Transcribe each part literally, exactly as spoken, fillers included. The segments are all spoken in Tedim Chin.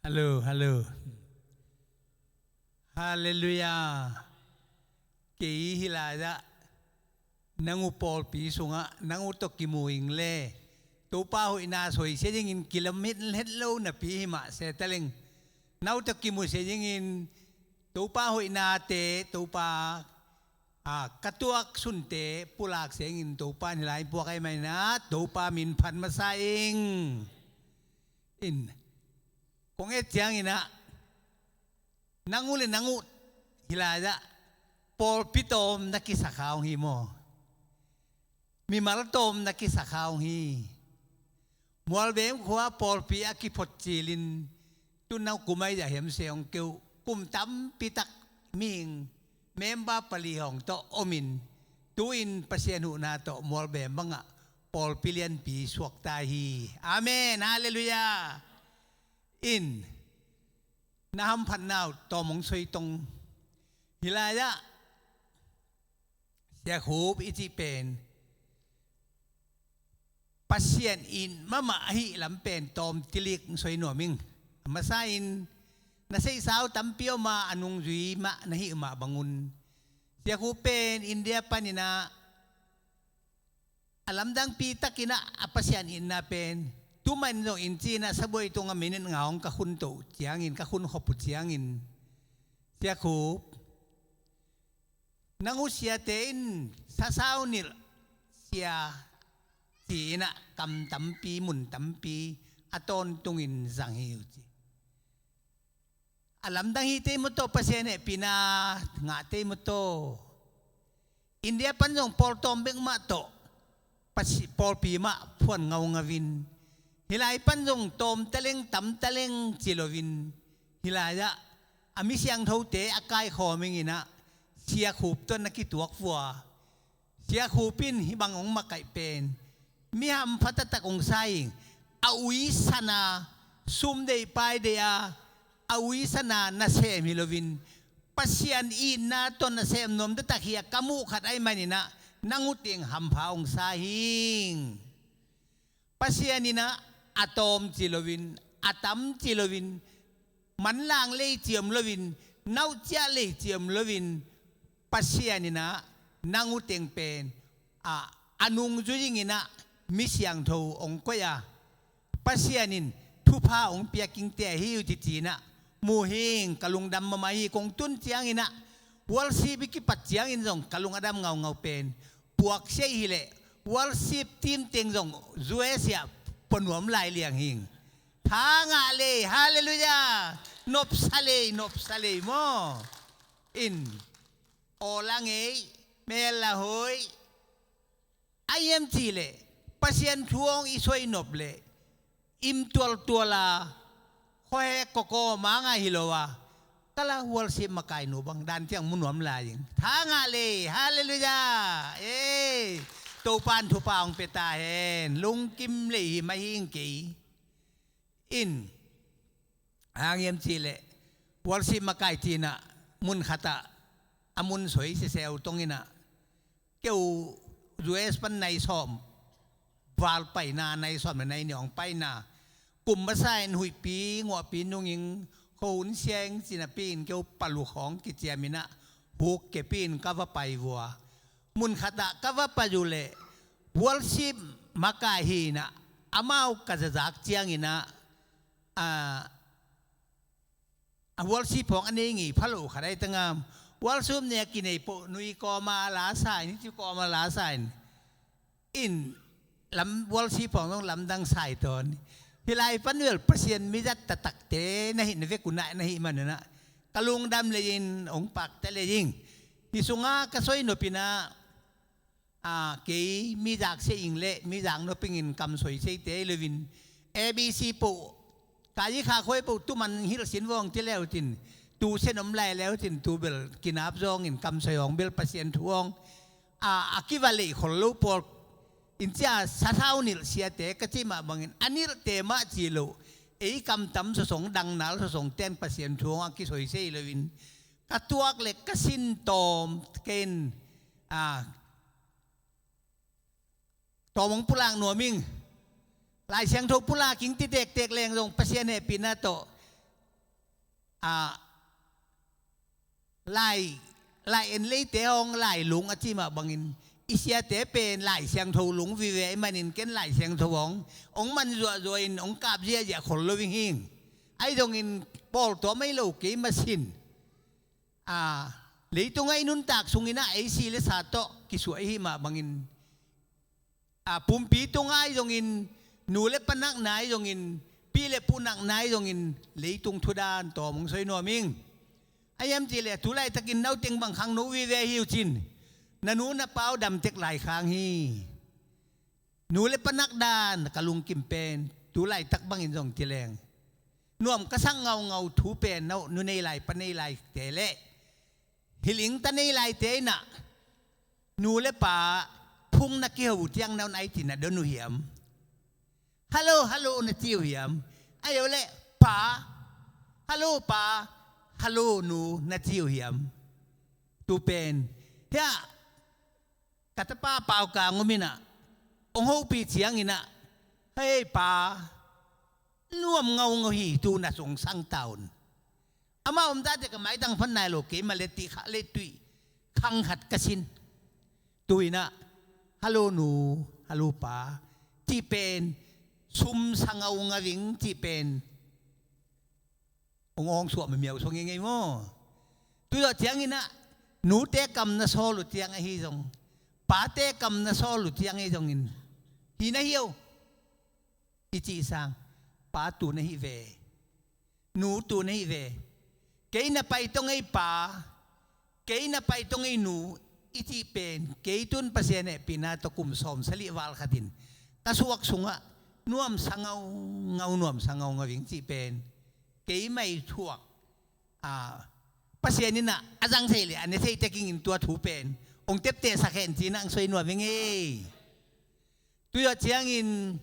Hallo, hallo. Halleluiah. Kei hih lai-ah nang uh pawlpi sungah nang uh tawh kimu ing le Topa hoihna soi sia dingin kilamet het lo napi himah se taleng, nang uh tawh kimu sia dingin Topa hoihnate, Topa, a, ka tuak sunte pulak sia dingin Topa in hih lai puak ahih manin ah Topa min phat masa ing. In, kong et ciangin ah, nang uh le nang uh hih lai-ah pawlpi tawm na kisa kha ung hi maw? Mimal tawm na kisa kha ung hi. Mualbem khua pawlpi a kiphot cilin, tu nang kum ai-ah hiam se ung kei uh, kum tampi tak mihing member pali hong tawh omin, tu-in Pasian huhna tawh Mualbem bangah pawlpi lianpi suakta hi. Amen. Halleluiah. In, na hamphatna uh tawm hong soi tong. Hih lai-ah Sia Khup i cih pen Pasian it mahmah ahih lam pen tawm tilik hong soi nuam ing. A masa-in na seihsa uh tampi om a, a nungzui mah na hih mah bangun, Sia Khup pen India panin ah a lamdangpi takin ah a Pasian itna pen tu mah in zong in ci-in ah sabuai tungah minute nga hong ka khun toh ciangin, ka khun khop uh ciangin, Sia Khup, nang uh siate in sasau nilh sia ci-in ah kam tampi, mun tampi a tawntungin zang hi uh ci. A lamdang hi tei maw taw, Pasian hehpihna ngah tei maw taw. India pan zong pawl tawm bek mah tawh Pasi-, pawlpi mah phuan ngaungau in, hih lai pan zong tawm taleng tam taleng ci loin, hih lai-ah a mi siangthote a kaikhawm ingin ah Sia Khup tawh na kituak vua. Sia Khup in hih bang hong makaih pen mi hampha taktak hong sa ing. A uisan a, sum deih pai deih a, a uisan a nasem hi loin, Pasian itna tawh nasem nuam taktak hi a ka muh khat ahih manin ah nang uh teng hampha hong sa hi ing. Pasian in ah a tawm ci loin, a tam ci loin, manlang lei ci om loin, nauhciah lei ci om loin, Pasian in ah nang uh teng pen a, a nungzui dingin ah mi siangtho hong koih a, Pasian in thupha hong piak ingte ahi uh ci-in ah mu hi ing. Ka lungdam mahmah hi. Kong tun ciangin ah worship i kipat ciangin zong ka lung a dam ngaungau pen, puaksia hi leh worship team teng zong U S A ah pua nuam lai liang hi ing. Tha ngah lei, halleluiah. Nopsa lei, nopsa lei maw. In, aw la ngei, mel la hoih. A hiam cih leh Pasian thu hong i soi nop leh im tualtual a, khuahek kawkaw manga hi lo a, ka la worship makaihnu bang dan ciang mu nuam lai ing. Tha ngah lei, halleluiah. Ei, Topa in thupha hong pia ta hen. Lungkim lei hi mah hi ing kei. In, a hang hiam cih leh worship makai ci-in ah mun khatah a mun soi seseu tong in ah, keu U S pan nai sawm val paina, nai sawm le nai nih hong paina, kum masa in huihpi nguahpi nungin, khuahun sia ing ci-in ah pi in keu paluk hong kiciam in ah, huk kepi in ka va pai vua. Mun khatah ka va pai uh leh worship makai hi in ah, amau ka zazak ciangin ah, a, a worship hong a nei ngei pha lo khat ai tangam. Worship nei a kinei poh nui kawma la sa in, ci kawma la sa in. In, lam, worship hong zong lamdang sa hi tawn. Hih lai pan vel Pasian mizat taktakte na hih na vek uh na, na hih man uh na, ka lungdam lei in, hong pakta lei ing. Hih sungah ka soi nop in ah, a, kei mi zak sia ing leh mi zak nop ingin kam soi sia ing te loin, A B C poh, ka i kha khuai poh, tu man hilh sin vawng ci leu cin, tu sen om lai leu cin, tu bel kinap zawngin kam soi hong bel Pasian thu hong, a, a kiva lei khol lo pawl in cia sasau nilh siate ka cih mah bangin a nilhte mah ci lo, ei kam tam sawsong, dangnal sawsong ten Pasian thu hong a kisoi sia ing loin, ka tuak le ka sin tawm ken, a, tawm hong pulak nuam ing. Lai Siangtho pulak ing ti tektek leng zong Pasian hehpihna tawh a, lai, lai en leite hong lailung a ci mah bangin, i siate pen Lai Siangtho lung vive ahih manin ken Lai Siangtho hong, hong man zuahzuah in hong kap ziahziah khol lo ing hing. Ahi zongin pawltawm ahi lo kei masin, a, leitungah i nuntak sungin ah ei si le sa tawh kisuah i hih mah bangin, a, pumpi tungah ahi zongin, nu le pa nakna ahi zongin, pi le pu nakna ahi zongin, leitung thudan tawm hong soi nuam ing. A, hiam cih leh tu laitakin nauteng bang khangno vive hi uh cin, na nu na pa uh dam tek lai khang hi. Nu le pa nakdan ka lungkim pen tu laitak bangin zong ci leng, nuam ka sak ngaungau thu pen, na nu nei lai pa nei laite le hi ling ta nei laite in ah, nu le pa phung na kiho uh ciang na un ai ci na don uh hiam? Hallo, hallo na ci uh hiam? Ahi uh leh pa, hallo pa, hallo nu na ci uh hiam? Tu pen, hiah ka tapa Pau Kang om in ah, hong hopih ciangin ah, "Hei pa, nuam ngaungau hi, tu na sungsang ta un. Amah om ta teh ka maitang phan nai lo kei mah leh," ti kha leh tui khang khat ka sin. Tu in ah, "Hallo nu, hallo pa," cih pen sumsa ngaungau ing cih pen hong awngsuah mamiau sung ing ei maw? Tu zawh ciangin ah, nute kam na sawl uh ciang ahi zong, pate kam na sawl uh ciang ahi zongin, "Hi na hi uh," i cih sang, "Pa tu na hi ve, nu tu na hi ve, kei na pai tong ei pa, kei na pai tong ei nu," i cih pen, kei tun Pasian hehpihna tawh kum sawmsagih val khatin ka suak sungah nuamsa ngaungau, nuamsa ngaungau ing cih pen, kei mai thuak, a, Pasian in ah a zang thei le a ne thei tek ing in tua thu pen hong teptehsak hen ci-in ah hong soi nuam ing ei. Tu zawh ciangin,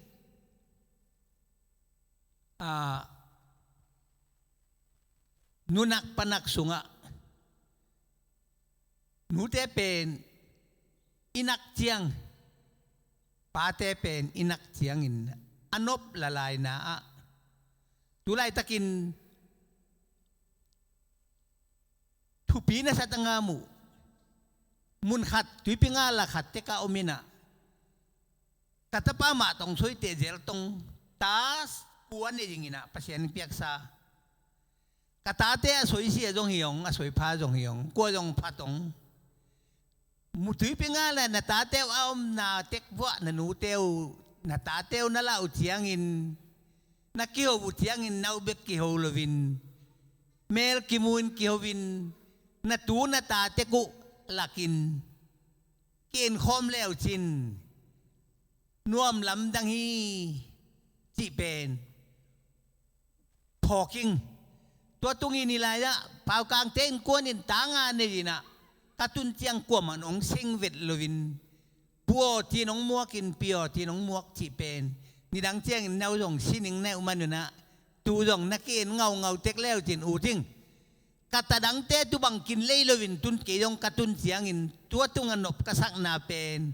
a, nunak panak sungah nute pen i nak ciang, pate pen i nak ciangin a nop lalaina ah, tu laitakin thupi nasat a ngam uh, mun khat, tuipi ngal a khat tek ah om in ah, ka tapa mah tawh hong soiteh zel tong, ta kua nei dingin ah Pasian piaksa, ka tate a soisia zong hi ong, a soipha zong hi ong, kua zong pha tong. Mu tuipi ngal a na tate uh a omna tek vuah na nute uh, na tate uh na lah uh ciangin, na kiho uh ciangin na uh bek kiho loin, mel kimu in kiho in, na tu na ta tek uh lakin ki-enkhawm le uh cin, nuam lamdang hi cih pen phawk ing. Tua tungin hi lai-ah Pau Kangte innkuan in ta nga nei in ah, ka tun ciang kuamah hong sing vet loin, "Pu aw," ci-in hong muak in, "Pi aw," ci-in hong muak cih pen, nidang ciangin na uh zong sining na uh man un ah, tu zong na ki-en ngaungau tek le uh cin ut ing. Ka ta dangte tu bang kin lei loin tun, kei zong ka tun ciangin tua tungah nop ka sakna pen,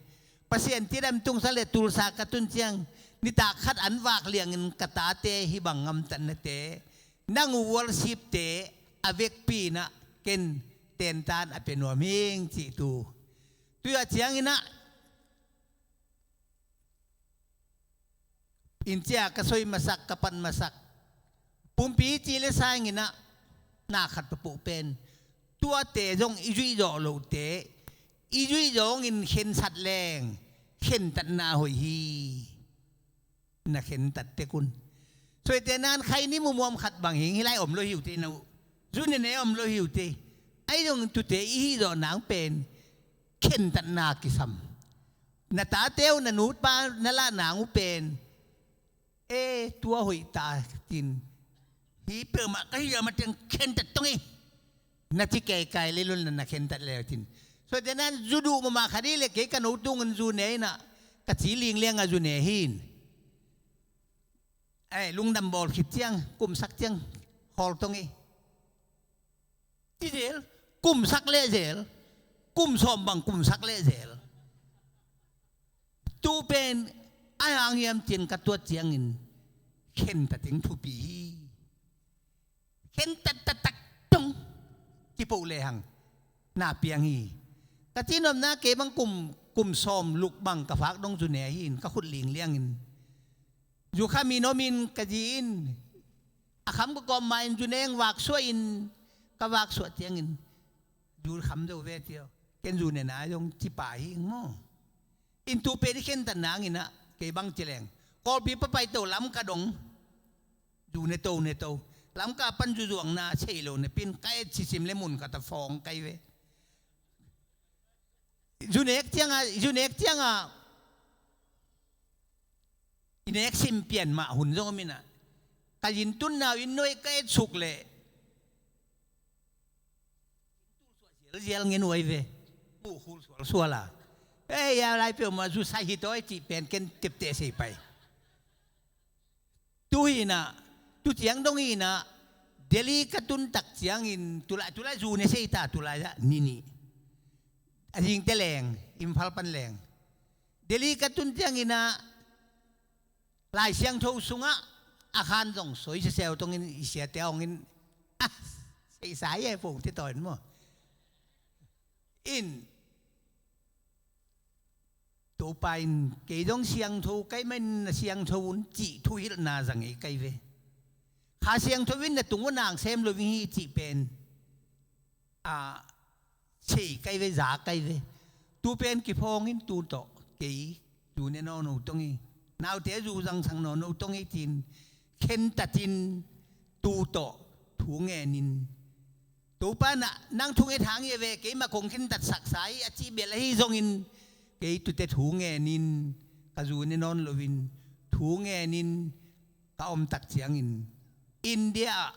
Pasian cidam tungsa le tulsa ka tun ciang, nitak khat an vak liangin ka tate hih bang ngamtatnate, nang uh worship-te a vekpi in ah ken tentan a pia nuam ing cih tu. Tu-a ciangin ah, inn cia ka soi masak, ka pan masak, pumpi ci le sa ing in ah, na khat papuh pen, tuate zong i zuih zawh lote, i zuih zawngin khensat leng khentatna hoih hi. Na khentat tek un. Soite nan khaini mumuam khat bang hing, hih lai om lo hi uh teh, na uh zu nene om lo hi uh teh. Ahi zongin tute i hih zawh nang pen khentatna kisam. Na tate uh, na nu pa na lah nang uh pen, "E, tua hoih ta," ci-in, "Hih peuhmah ka hih a, mateng khentat tong hi," na ci keikai le lun, na khentat le uh cin. Soite nan zu duh mahmah khat hi leh, kei ka no tungin zu ne in ah, ka ci lingliang a zu ne hi in. Ei, lungdam bawl khit ciang, kumsak ciang, hawl tong hi. Ci zel, kumsak leh zel, kum sawm bang kumsak leh zel. Tu pen, a hang hiam cin ka tuat ciangin, khentat ding thupi hi. Khentat taktak dong kipoh lehang na piang hi. Ka cihnopna kei bang kum, kum sawm luk bang ka fak dong zu ne hi in ka khut lingliang in zu kham in om in ka zi in a kham ka kawm ma in zu neng vaksuah in ka vaksuah ciangin zu kham zo ve cio. Ken zu ne na zong ci pa hi ing maw. In tu pen i khentat nang in ah kei bang ci leng Kawlpi papai to Lamka dong zu ne to ne to. Lamka pan zu zuang na sei lo ne pin ka et sisim le mun ka ta fawng kai ve. Zu nek cianga, zu nek cianga i nek sim pian mah hun zong om in ah ka zin tun nau in nuai ka et suk le zial ngen uai ve. Muh khul sual sual a. Ei, a lai peuhmah zu sai hi tawi cih pen ken tepteh sei pai. Tu hi in ah, tu ciang dong hi in ah, Delhi ka tun tak ciangin tulai, tulai zu ne sei ta tulai ah ni nih. A zingte leng, Imphal pan leng. Delhi ka tun ciangin ah Lai Siangtho sungah a khan zong soi seseu tongin i siate hongin ah, seisa hi e pong te tawin maw. In Topa in kei zong siangtho kai man na siangtho un cih thuhilhna zang ei kai ve. Kha Siangtho in na tung uh nang sem lo hi cih pen a sei kai ve, za kai ve. Tu pen kiphawng in tu tawh kei zu ne nawno tong hi. Naute zu zangsang nawno tong hi cin khentat in tu tawh thu ngen in Topa na nang thunget hang hi a ve, keimah kong khentat saksa hi a cih bel ahi zongin kei tute thu ngen in ka zu ne nawn loin thu ngen in ka om tak ciangin India ah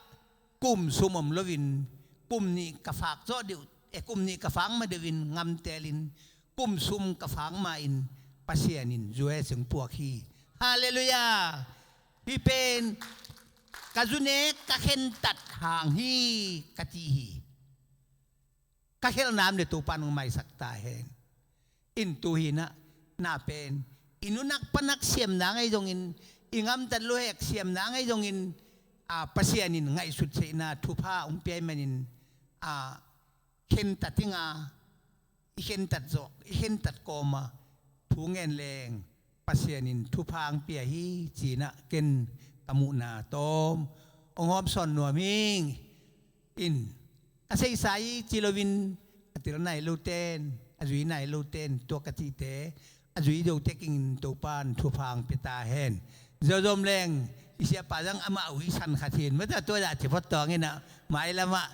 kum sum om loin kum nih ka fak zawh deuh e, kum nih ka fak ma deuhin ngamtelin kum sum ka fak ma in Pasian in zu e seng puak hi. Halleluiah. Hi pen ka zu nek ka khentat hang hi ka ci hi. Ka khelhnam le Topa nong maisak ta hen. In tu hi in ah na pen i nunak panak siamna ngai zongin i ngamtat luhek siamna ngai zongin a Pasian in ngaihsut seihna thupha hong piai manin a khentat inga i khentat zawk i khentat kawma thu ngen leng Pasian in thupha ang pia hi ci in ah ken ka muhna tawm hong hawm sawn nuam hing. In a seisa hi ci loin a til nai loten a zui nai loten tua ka cihte a zui zote kingin Topa in thupha ang pia ta hen. Zozom leng i siapa zang amah uh i san khat hin mata tua dah ci phot tawng in ah mailamah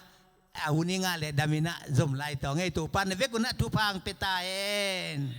a hun i ngah le dam in ah zom lai tawng ei Topa in a vek un ah thupha ang pia ta hen.